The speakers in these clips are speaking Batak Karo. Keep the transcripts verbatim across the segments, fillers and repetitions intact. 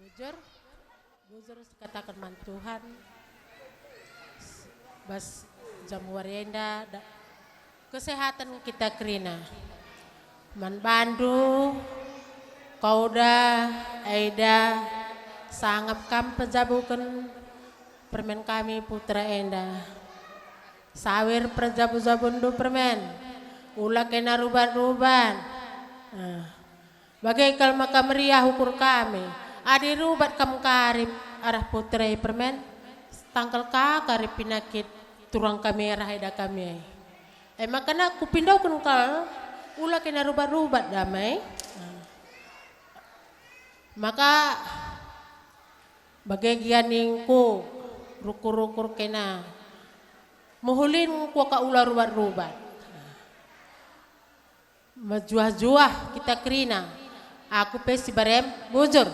Bujur, bujur sikataken man Tuhan, bas Januari enda da-, kesehatan kita kerina. Man bandu, Kauda, Aida, sangap kam pejabuken permen kami putra enda. Sawir perjabu-jabundu permen, ula kena rubat-rubat. Ah. Bage kal maka meriah ukur kami. Adi rubat kam kari arah putra e permen, tangkal ka kari pinakit turang kami arah eda kami e. E maka na kupindoken kal, ula kena rubat-rubat damai. Maka bage gia ningku, rukur-rukur kena. Mehulin kuaka ula rubat-rubat. Mejuah-juah kita kerina. Aku pe si barem bujur.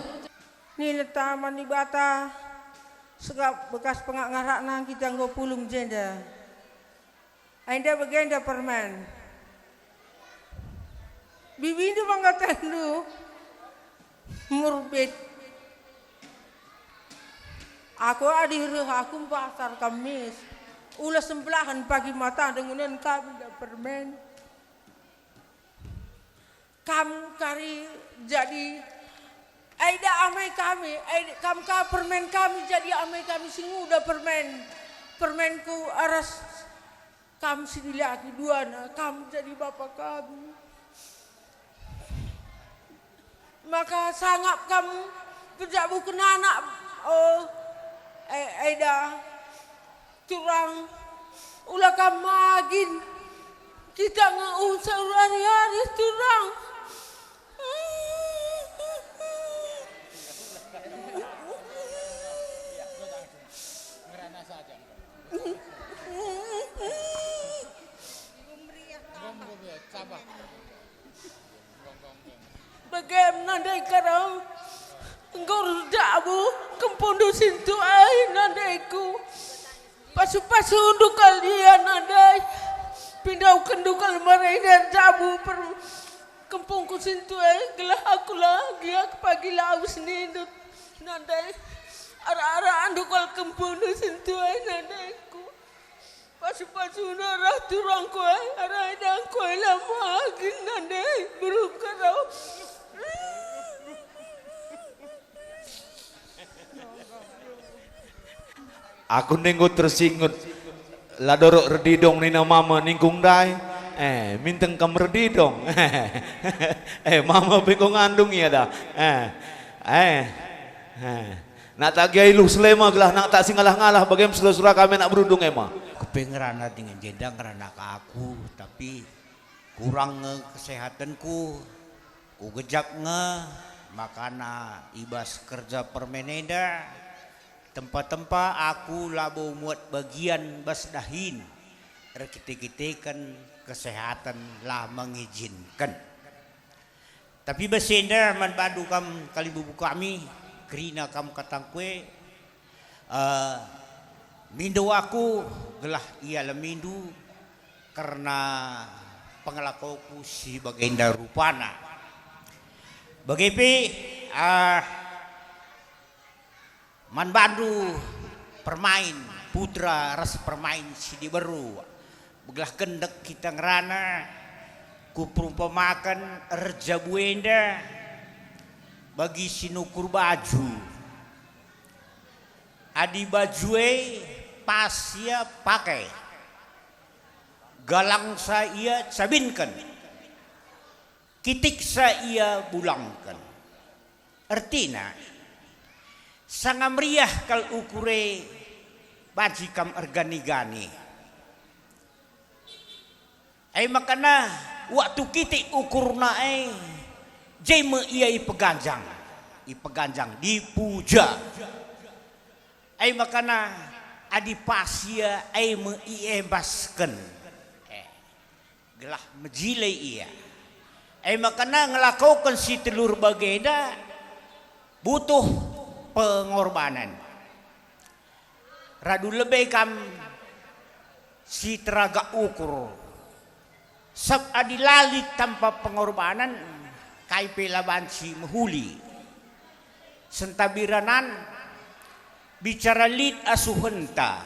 Nina taman Dibata, sebab bekas pengak ngarakna kita enggo pulung jenda. Enda bagenda permen. Bibindu manggatendu murbit. Aku adi reh aku mpasar Kamis. Ula sembelahen pagi mata dengunen kami da permen. Kam kari jadi Aida amai kami, Aida, kam ka permen kami jadi amai kami si nguda permen. Permenku aras kam si dilaki duana, kam jadi bapa kami. Maka sangap kam pejabuken anak, o, e-, Aida. Turang, ula kam magin. Kita nge unsa ari-ari turang. Bagem nandai karo enggo erdabu kempundu sintu ai nandaiku. Pasu-pasunduk kal ia nandai. Pindauken kal merenda erdabu per-, kempungku sintu ai, gelah aku la gia pagi lawes nindu nandai. Ara-arandu kal kempundu sintu ai nandaiku. Pasu-pasuna arah turangku ai, arah idangku ai la magin nandai, beru karo. Aku ndai enggo tersingut, la dorok erdidong nina mama ningku ndai. Eh, minteng kam erdidong. Eh, mama pe enggo ngandung ia da. Eh, eh, eh. Nak tak gia iluh selema gelah nak tak si ngalah-ngalah bagem sura-sura kami anak berundung ema. Kupe ngerana dingen jenda ngerana ka aku, tapi kurang nge kesehatenku, kugejap nge, makana i bas kerja permen enda, tempa-tempa aku labo muat bagian bas dahin, erkite-kiteken kesehaten la mengijinken. Tapi bas enda man bandu kam kalimbubu kami, kerina kam katangku e, eh, mindo aku gelah ialemindu kerna pengelakoku si bagenda rupana. Bage pe, ah, man bandu permain putra ras permain si diberu, begelah kendek kita ngerana, kuperumpamaken erjabu enda bagi si nukur baju. Adi baju e pas ia pake, galangsa ia cabinken, kitiksa ia bulangken. Ertina, sanga meriah kal ukur e banci kam ergani-gani. E makana waktu kitik ukurna e, je me ia ipeganjang, ipeganjang, dipuja. E makana adi pas ia, e me iembasken. Eh. Gelah mejile ia. E makana ngelakoken si telur bagenda butuh pengorbanen. Radu lebe kam si teragak ukur. Sab adi la lit tanpa pengorbanen, kai pe la banci mehuli. Sentabi ranan, bicara lit asuhenta,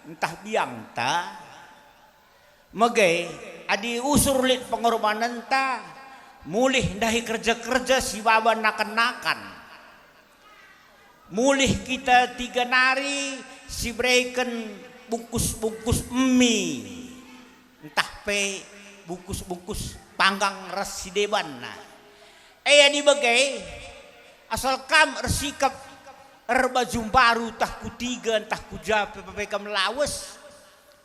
ntah biangta, mege adi usur lit pengorbanenta, mulih ndahi kerja-kerja si baba nakan-nakan. Mulih kita tiga nari si bereken bungkus-bungkus mi, ntah pe bungkus-bungkus panggang ras si debanna. E adi bage, asal kam ersikap erbaju mbaru ntah ku tiga ntah ku ja pe, pe kam lawes.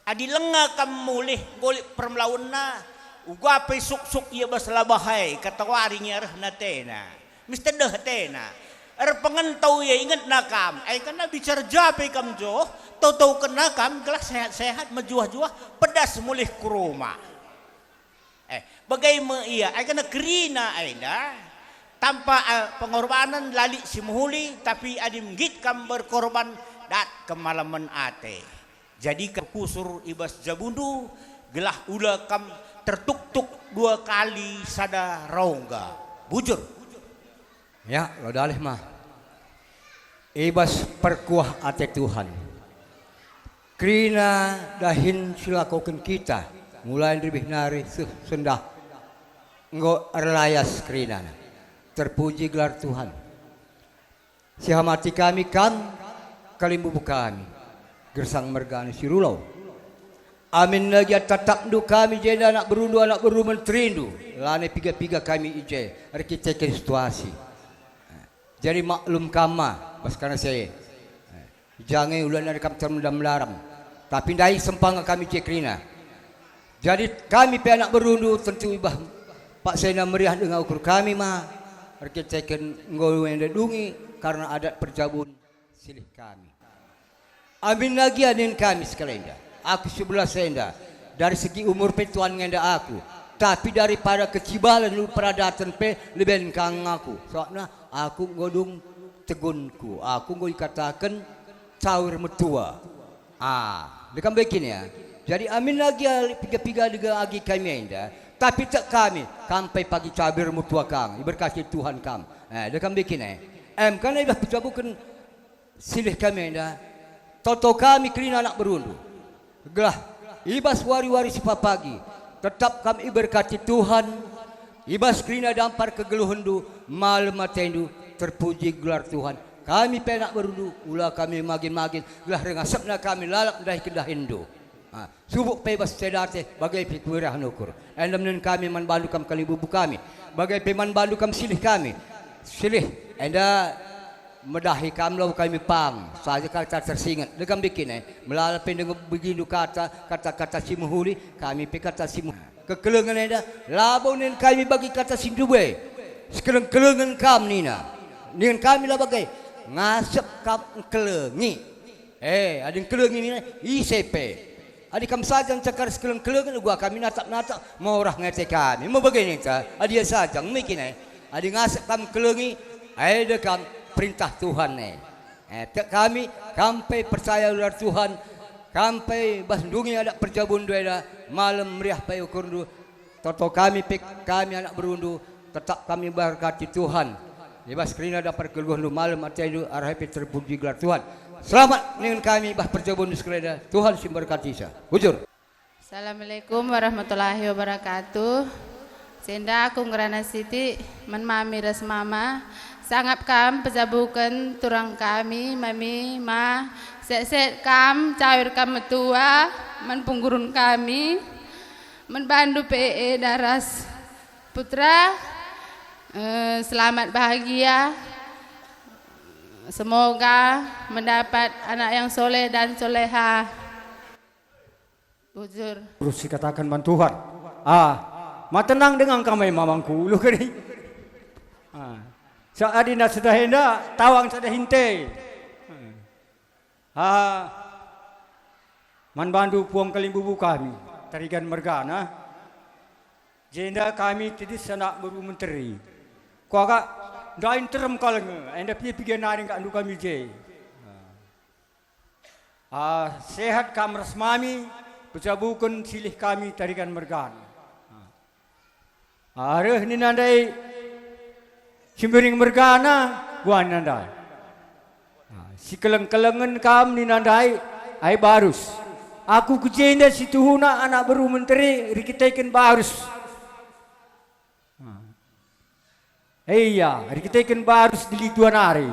Adi langa kam mulih nggo lit permelawenna, uga pe suksuk ia bas labah e, katawari nge rehna atena. Mistedeh atena. Erpengentau ia ingetna kam, e kena bicara ja pe kam joh, tau-taukenna kam gelah sehat-sehat, mejuah-juah, pedas mulih ku rumah. Eh, bage me ia, ai kena kerina enda. Tanpa, eh, pengorbanen la lit si mehuli, tapi adi nggit kam berkorban, dat kemalemen ate. Jadi kam kusur i bas jabundu, gelah ula kam tertuktuk dua kali sada rongga. Bujur. Ya, lo dalih mah. I bas perkuah ate Tuhan. Kerina dahin si lakoken kita, mulai ndebih nari seh sendah enggo erlayas kerinana. Terpuji gelar Tuhan. Sihamati kami kam, kalimbubu kami, gersang mergana si rulau. Amin lagi tatapndu kami jenda anak berundu, anak beru menterindu, lanai piga-piga kami i je, erkiteken situasi. Jadi maklum kam ma, bas karna si e. Jange ula nari kam termendam laram. Tapi ndai sempanga kami je kerina. Jadi kami pe anak berundu tentu ibah paksena meriah denga ukur kami ma. Erkiteken enggo enda dungi karna adat perjabun silih kami. Amin lagi ningen kami sekalenda. Aku sebelas enda, dari segi umur pe tuan ngenda aku, tapi daripada kecibalen ulu peradaten pe leben kang aku. Sabapna aku enggo dung tegunku, aku enggo ikataken cawir metua. Ah, dekam bikin ya. Jadi amin lagi piga-piga dega agi kami enda, tapi tek kami, kam pe pagi cawir metua kang, iberkati Tuhan kam. Eh, dekam bikin eh. Em, kan idah pejabuken silih kami enda, toto kami kerina anak berundu. Gelah i bas wari-wari si papagi, tetap kam iberkati Tuhan, i bas kerina dampar kegeluhenndu, malem atendu, terpuji gelar Tuhan. Kami pe anak berundu, ula kami magin-magin, gelah ringasepna kami lalap ndahi kedahinndu. Ah, subuk pe bas cedate, bage pe kuirah nukur. Enda ningen kami man bandu kam kalimbubu kami, bage pe man bandu kam silih kami. Silih, enda medahi kam labo kami pang, saja kata tersinget. Dekam bikin eh, melala pe denga begindu kata, kata-kata si mehuli, kami pe kata si mehuli. Kekelengen enda, labo ningen kami bagi kata si ndube. Sekeleng-kelengen kam nina. Ningen kami la bage, ngasep kam engkelengi. Eh, adi engkelengi nina, ise pe. Adi kam saja ncakar sekeleng-kelengen, uga kami natap-natap, morah ngate kami. Mebage ninta, adi ia saja, mungkin eh. Adi ngasep kam engkelengi, enda kam perintah Tuhan eh. Eh, tek kami, kam pe percaya ular Tuhan, kam pe bas ndungi adat perjabun enda, malem meriah pe ukurndu, toto kami pe, kami anak berundu, tetap kami berkati Tuhan. I bas kerina dampar kegeluhenndu malem atendu, arah pe terpuji gelar Tuhan. Selamat ningen kami bas perjabun sekalenda. Tuhan si mberkati sa. Bujur. Assalamualaikum warahmatullahi wabarakatuh. Senda aku ngerana siti, man mami ras mama. Sangap kam pejabuken turang kami, mami, ma. Set-set kam, cawir kam metua, man punggurun kami. Man bandu pe eda ras putra, eh, selamat bahagia. Semoga mendapat anak yang soleh dan soleha. Bujur. Terus sikataken man Tuhan. Ah, ma tenang dengan kami mamangku, ulu keri. Ah, sa adina sedah enda, tawang sedah inte. Ah, man bandu puang kalimbubu kami, Tarigan mergana. Jenda kami tedis anak beru menteri. Kuakap, ndai nterem kal nge, enda piga-piga nari nggak ndu kami je. Ah, sehat kam ras mami, pejabuken silih kami Tarigan mergana. Ah, reh nina ndai Simbering mergana, guan nanda. Ah, sikeleng-kelengen kam nina ndai, ai barus. Aku ku jenda situhuna anak beru menteri rikiteken barus. Ah. Ia, rikiteken barus dili tua nari.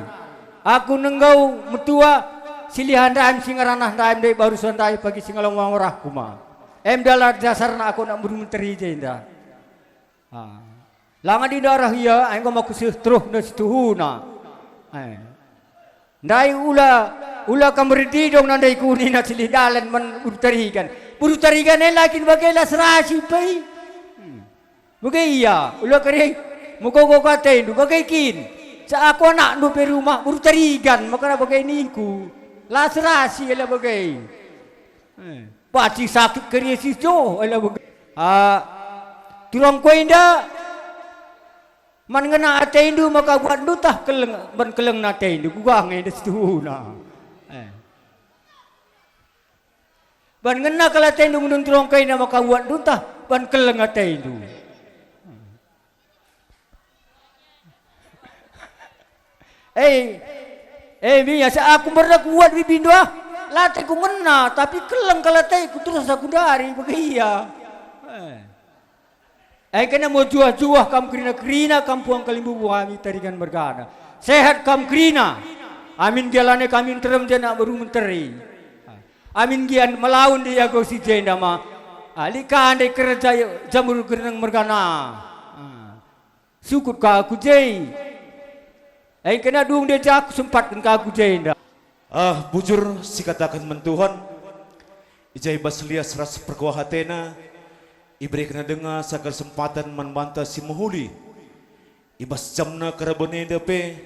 Aku nenggau metua silihan daim si ngerana daim ndai barus ndai pagi si ngelong warahku ma. Em dalan dasarna aku anak beru menteri jenda. Ah. Langa dinda arah ia, enggo aku seh terus nda situhuna. Eh. Ndai ula, ula kam berdidong nandai kunina silih dalan man Buru Tarigan. Buru Tarigan e lakin bage la serasi pe. Hmm. Bage ia, ula kari megogo atendu, bage kin. Sa aku anakndu pe rumah Buru Tarigan, makana bage ningku. La serasi ela bage. Eh. Pacing sakit kari si joh, ela bage. Ah, turangku enda, man ngena atendu maka buatndu tah keleng, ban keleng atendu, kuga nge enda situhuna. Eh. Ban ngena kal atendu ngundun turangku enda maka buatndu tah ban keleng atendu. Eh, eh, Mia, sa aku mernah kuat bibindu ah. La ateku ngena, tapi keleng kal ateku terus aku ndari bage ia. Eh. Eh, kena mejuah-juah kam kerina-kerina kam puang kalimbubu kami Tarigan mergana. Sehat kam kerina. Amin gia lanai kami nterem dia anak beru menteri. Amin gia melaun dia ago si jenda ma. Ali kande kerja jamur gerneng mergana. Ah. Sukut ka ku je. Engkena dung diaja kusempatken ka ku jenda. Ah, bujur sikataken man Tuhan, i ja i bas lias ras perkuah atena, iberekenna denga sada kesempaten man banta si mehuli. I bas jamna karaben enda pe,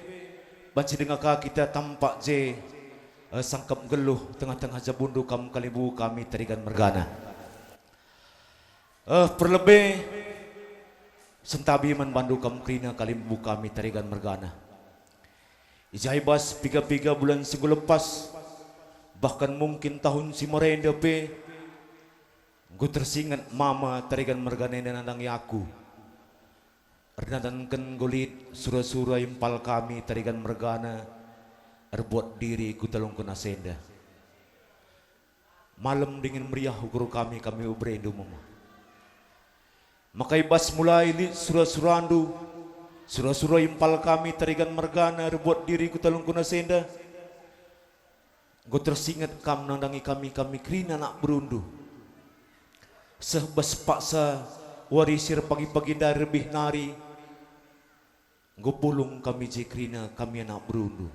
banci denga ka kita tampak je, eh, sangkep nggeluh tengah-tengah jabundu kam kalimbubu kami Tarigan mergana. Eh, perlebe sentabi man bandu kam kerina kalimbubu kami Tarigan mergana. I ja i bas piga-piga bulan si enggo lepas, bahkan mungkin tahun si merenda pe, enggo tersinget mama Tarigan mergana enda nandangi aku. Erdalanken enggo lit sura-sura impal kami Tarigan mergana erbuat diri ku telungkun asenda. Malem dingen meriah ukur kami, kami beberendu mama. Maka i bas mulai lit sura-surandu, sura-sura impal kami Tarigan mergana erbuat diri ku telungkun asenda, enggo tersinget kam nandangi kami, kami kerina anak berundu. Seh bas paksa wari si erpagi-pagi ndai rebih nari, enggo pulung kami je kerina kami anak berundu.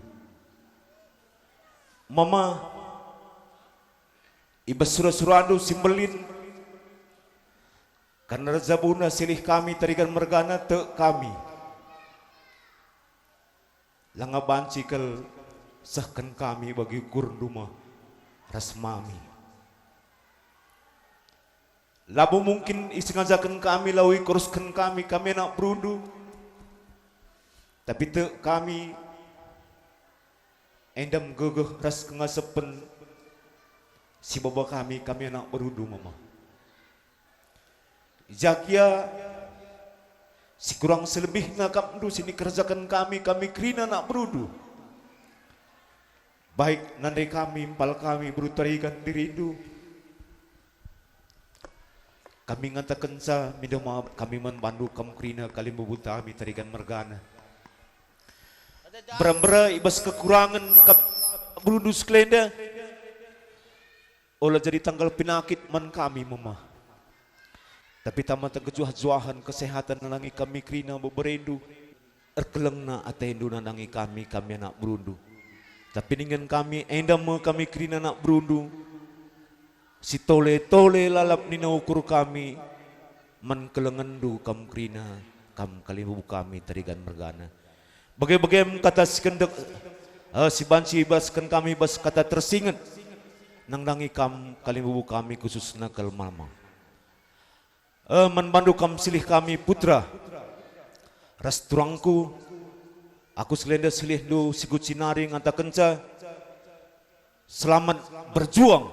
Mama, i bas sura-surandu si mbelin, kerna jabuna silih kami Tarigan mergana tek kami. Langa banci kal sehken kami bagi ukurndu ma ras mami. Labo mungkin isengajaken kami, labo ikurusken kami, kami anak berundu. Tapi tek kami enda megegeh ras kengasepen si baba kami, kami anak berundu mama. I ja gia si kurang si lebihna akapndu si nikerjaken kami, kami kerina anak berundu. Baik nandai kami, impal kami, beru Tarigan dirindu. Kami ngatakenca mindo maaf kami man bandu kam kerina kalimbubu kami Tarigan mergana. Mbera-mbera i bas kekurangen kap-, berundu sekelenda, ola jadi tanggal penakit man kami mema. Tapi tama kejuah-juahen kesehatan nandangi kami kerina beberendu. Erkelengna atendu nandangi kami, kami anak berundu. Tapi ningen kami enda me kami kerina anak berundu, si tole-tole lalap nina ukur kami, man kelengenndu kam kerina, kam kalimbubu kami Tarigan mergana. Bage-bagem kata si kendek, eh, si banci ibasken kami bas kata tersinget, nandangi kam kalimbubu kami khususna kal mama. Eh, man bandu kam silih kami putra ras turangku, aku sekelenda silihndu si guci nari ngatakenca, selamat berjuang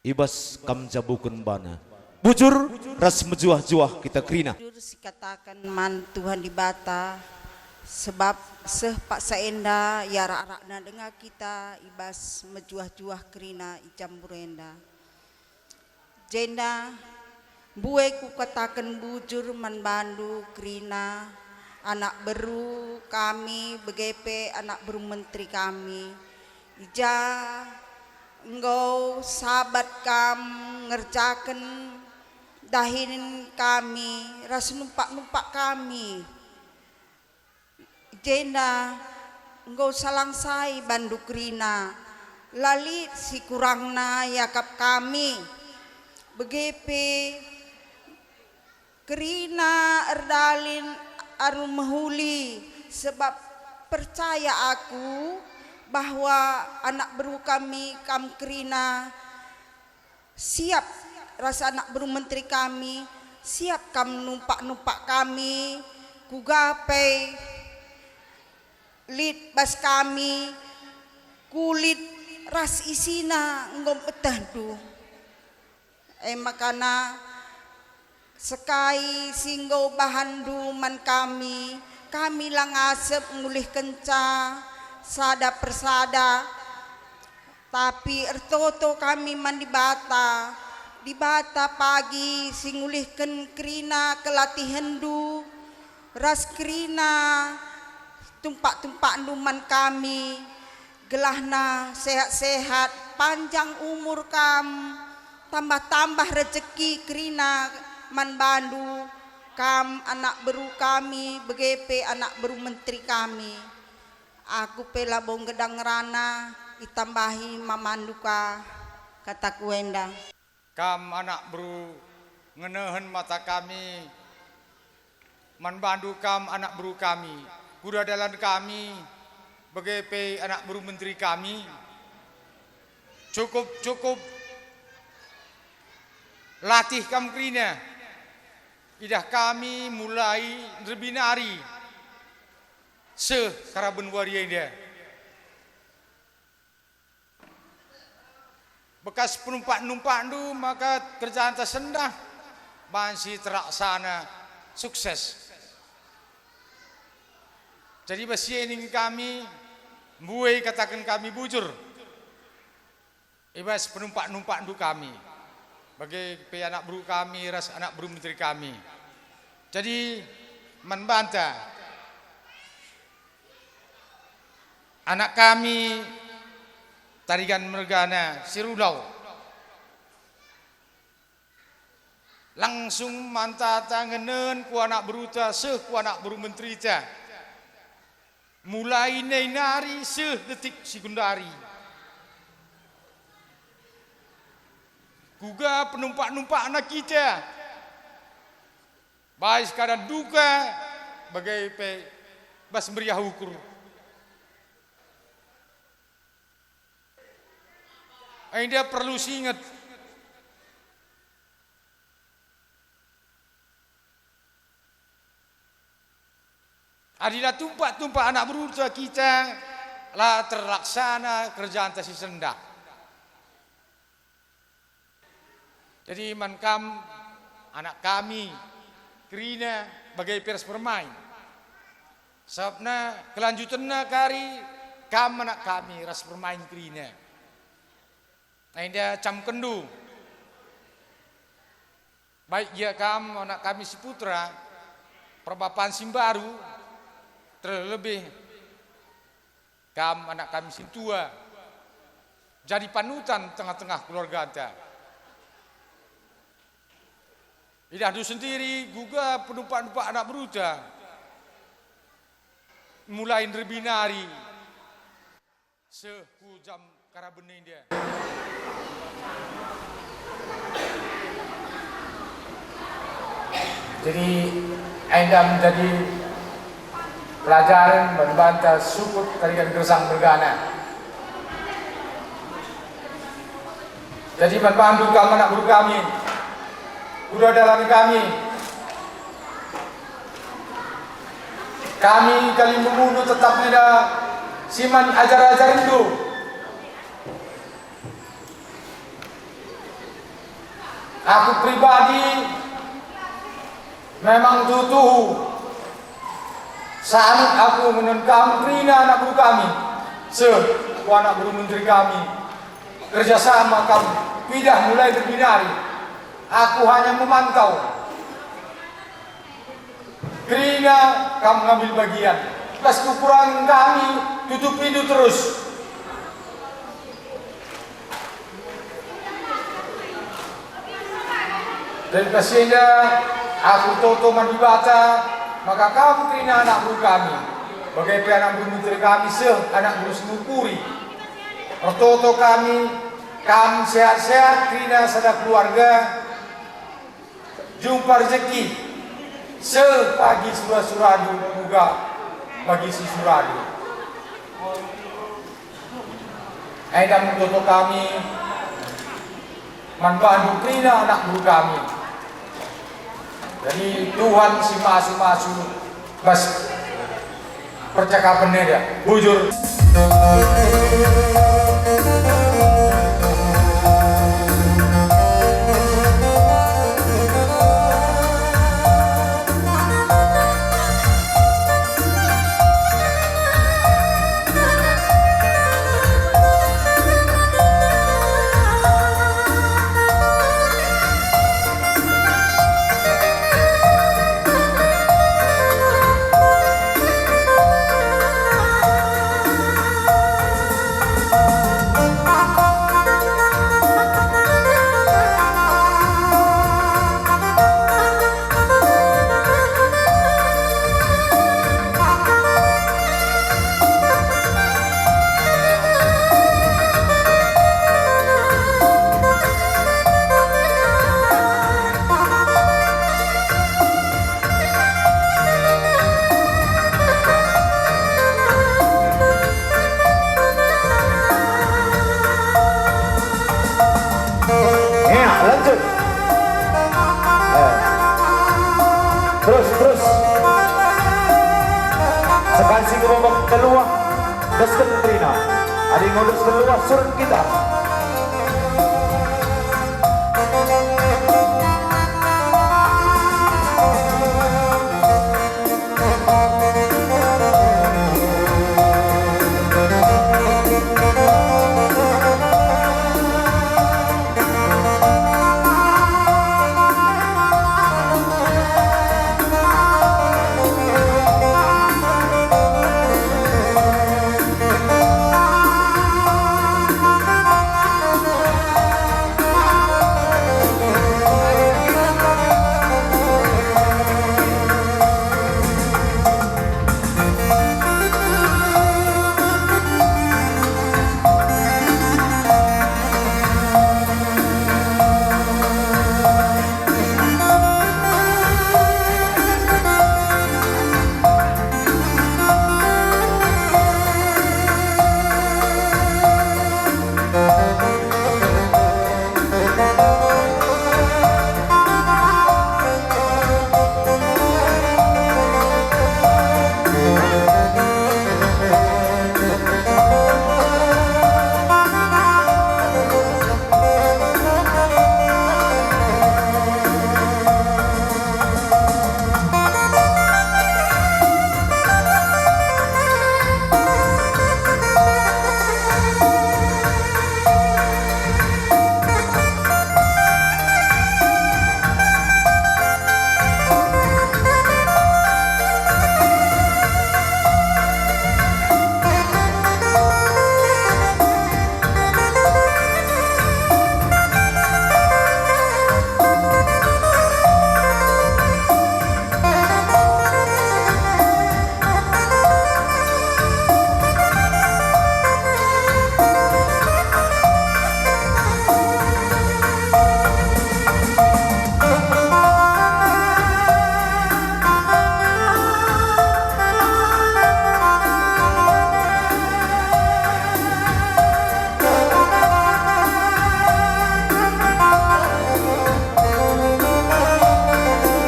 i bas kam jabuken bana. Bujur ras mejuah-juah kita kerina. Bujur sikataken man Tuhan Dibata, Sebab seh paksa enda iarak-arakna denga kita i bas mejuah-juah kerina i Jambur enda. Jenda mbue kukataken bujur man bandu kerina anak beru kami, bage pe anak beru menteri kami. I ja enggo sabat kam ngerjaken dahin kami ras numpak-numpak kami. Jenda enggo salangsai bandu kerina, la lit si kurangna iakap kami, bage pe kerina erdalin alu mehuli, sebab percaya aku bahwa anak beru kami kam kerina siap ras anak beru menteri kami, siap kam numpak-numpak kami, kuga pe lit bas kami, kulit ras isina enggo metehndu. E makana sekai si enggo bahanndu man kami, kami la ngasep ngulihkenca sada persada, tapi ertoto kami man Dibata, Dibata pagi si ngulihken kerina kelatihenndu ras kerina tumpak-tumpakndu man kami, gelahna sehat-sehat, panjang umur kam, tambah-tambah rejeki kerina man bandu, kam anak beru kami, bage pe anak beru menteri kami. Aku pe labo nggedang ngerana, itambahi mamandu ka kataku enda. Kam anak beru ngenehen mata kami, man bandu kam anak beru kami, kuda dalan kami, bage pe anak beru menteri kami. Cukup, cukup latih kam kerina. Idah kami mulai nderbinari seh karaben wari enda. Bekas penumpak-numpakndu maka kerjanta sendah banci terlaksana sukses. Jadi bas si e ningin kami, mbue kataken kami bujur i bas penumpak-numpakndu kami, bage pe anak beru kami ras anak beru menteri kami. Jadi man banta, anak kami Tarigan mergana si rulau. Langsung mantata ngenen ku anak beruta seh ku anak beru menterita. Mulai nai nari seh detik si gundari. Kuga penumpak-numpakna kita? Bais keadaan duka, bage pe bas meriah ukur. Enda perlu singet. Adi la tumpak-tumpak anak beruta kita, la terlaksana kerjanta si sendah. Jadi man kam, anak kami, kerina bage pe ras permain. Sabapna kelanjutenna kari kam anak kami ras permain kerina. Enda camkenndu, baik gia kam anak kami si putra, perbapan si mbaru, terlebih kam anak kami si tua, jadi panutan tengah-tengah keluarganta. Idahndu sendiri, kuga penumpak-numpak anak beruta, mulai nderbinari seh ku jam karaben enda. Jadi, enda menjadi pelajaran man banta sukut Tarigan Gersang mergana. Jadi, man bandu kam anak beru kami, kuda dalan kami, kami kalimbubu tetap nina si man ajar-ajarenndu. Aku pribadi memang tuhu-tuhu Salut aku ngenen kam kerina anak beru kami, seh ku anak beru menteri kami. Kerja sama kam pidah mulai erbinari. Aku hanya memantau. Kerina kam ngambil bagian. Las kukurangi kami, tutupindu terus. Terima kasih enda, aku ertoto man Dibata, maka kam kerina anak beru kami, bage pe anak beru menteri kami seh anak beru singukuri. Ertoto kami, kam sehat-sehat kerina sada keluarga, jumpa rejeki, seh bagi sura-surandu, uga bagi si suradu. Enda me ertoto kami man bandu kerina anak beru kami. Jadi Tuhan si masu-masu bas percakapen enda. Bujur. Ya, lanjut. Eh. Terus, terus. Sekan si ngerobak keluar, desken kerina. Adi nggo desken luah, suren kita.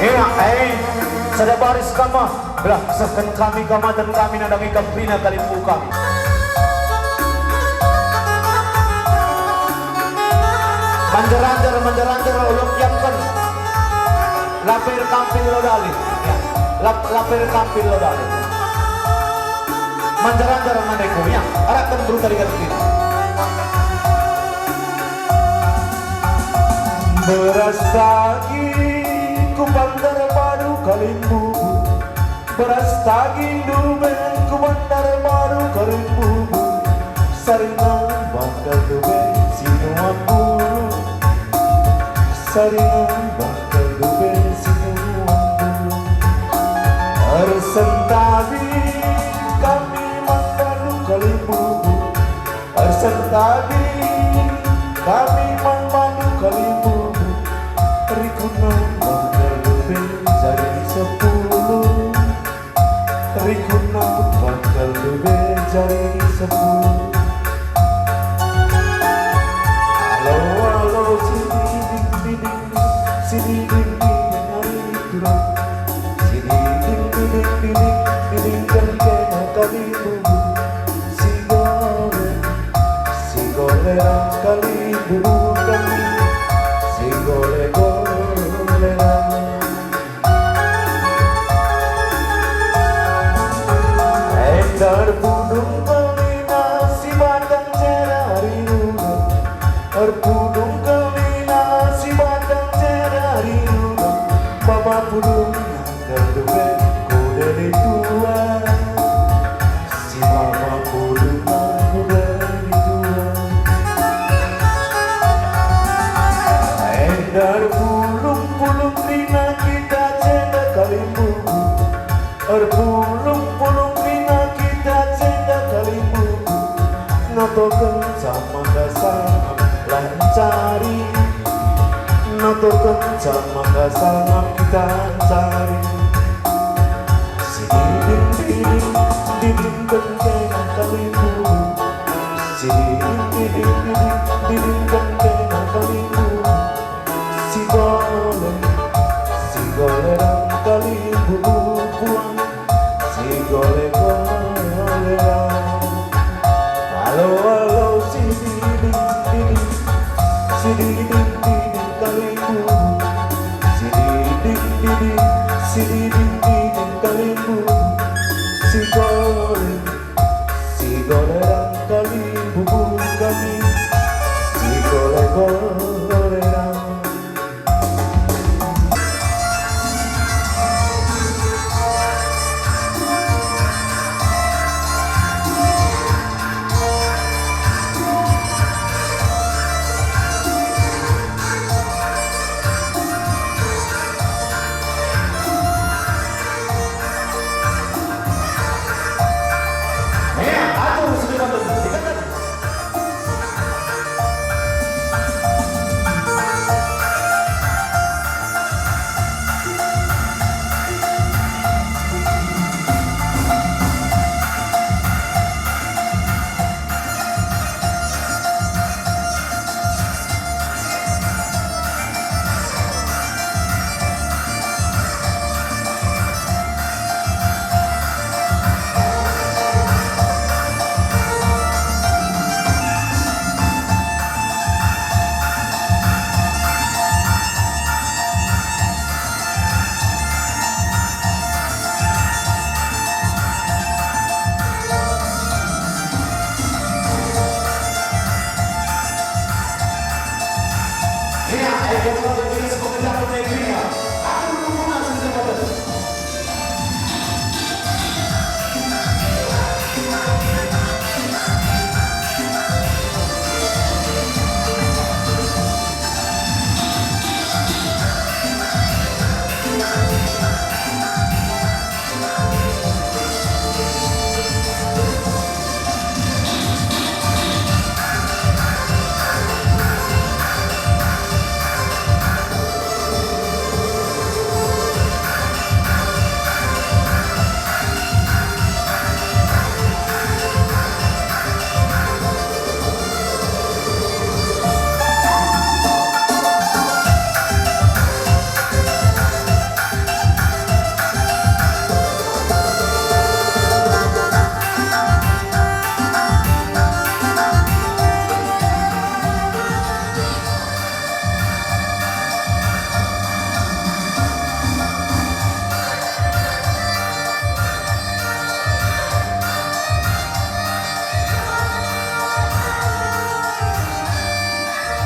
Ea, eh, sada baris kam ah. Belah kesehken kami kamaten kami nandangi kam kerina kalimbubu kami. Manjar-anjar, manjar-anjar, ulung kiamken. Lape erkampil lo dalih. Ya. Lap-, lape erkampil lo dalih. Anjar-anjar nandeko, ya, arahken beru tari gati. Beras taging ku Bantar Baru Kalimbubu, beras taging Duben ku Bantar Baru Kalimbubu, sari nambah kal Duben si nuan bulu. Sari nambah kal Duben si nuan bulu. Ersentabi kami man bandu Kalimbubu. Ersentabi kami man bandu Kalimbubu. Rikut nambah kal Duben jadi sepuluh. Rikut nambah kal Duben jadi sepuluh. Alo, alo, sididing, diding, sididing, diding, ari turang. Sididing, diding, diding, diding, kan kena Kalimbubu. Sigole, sigole ram Kalimbubu kami. Sigole, gole ram. Enda erpudung kerina si batang cera rinuna, erpudung kerina si batang cera rinuna, baba pudung nangkal Duben ku deni tua. Si mama pulung aku dari tua. Enda erpulung-pulung kerina kita jenda Kalimbubu. Erpulung-pulung kerina kita jenda Kalimbubu. Notokenca maka sangap lancari. Notokenca maka sangap kita cari. Sididing-diding, didingken